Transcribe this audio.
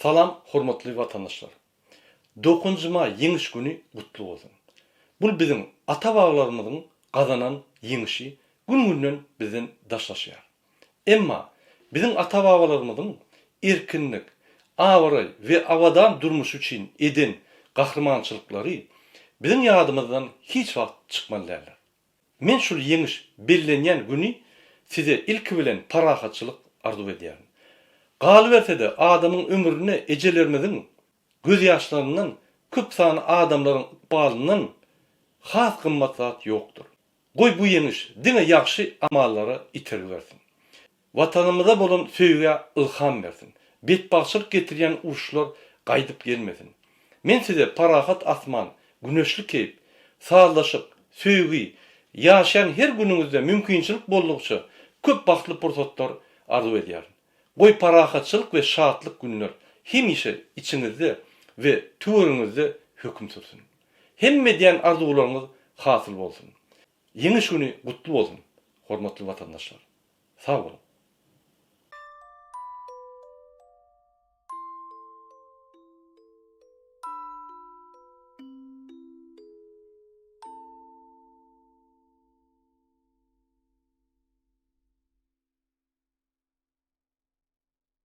Salam hormatly watandaşlar. Dokuzynjy maý ýeňiş güni gutly bolsun. Bul biziň ata-babalarymyzyň gazanan ýeňişi gün-günden bizden daşlaşýar. Emma biziň ata-babalarymyzyň erkinlik, abraý we abadan durmuş üçin eden gahrymançylyklary biziň ýadymyzdan hiç wagt çykmaly däldir. Men şul ýeňiş bellenýän güni size ilki bilen parahatçylyk arzuw edýärin. Galyberse-de adamyň ömründe ejelerimiziň gözýaşlaryndan köp sanly adamlaryň ykbalyndan has gymmat zat ýokdur. Goý bu ýeňiş diňe ýagşy amallara itergi bersin. Watanymyza bolan söýgä ylham bersin. Betbagtçylyk getirýän uruşlar gaýdyp gelmesin. Men size parahat asman, güneşli keýp, sazlaşyk, söýgi, ýaşaýan her günüňizde mümkinçilik boldugyça köp bagtly pursatlar arzuw edýärin. Goý parahatçylyk we şatlyk günler hemişe içiňizde we töweregiňizde höküm sürsün. Hemme edýän arzuwlaryňyz hasyl bolsun. Ýeňiş güni gutly bolsun, hormatly watandaşlar! Sag boluň!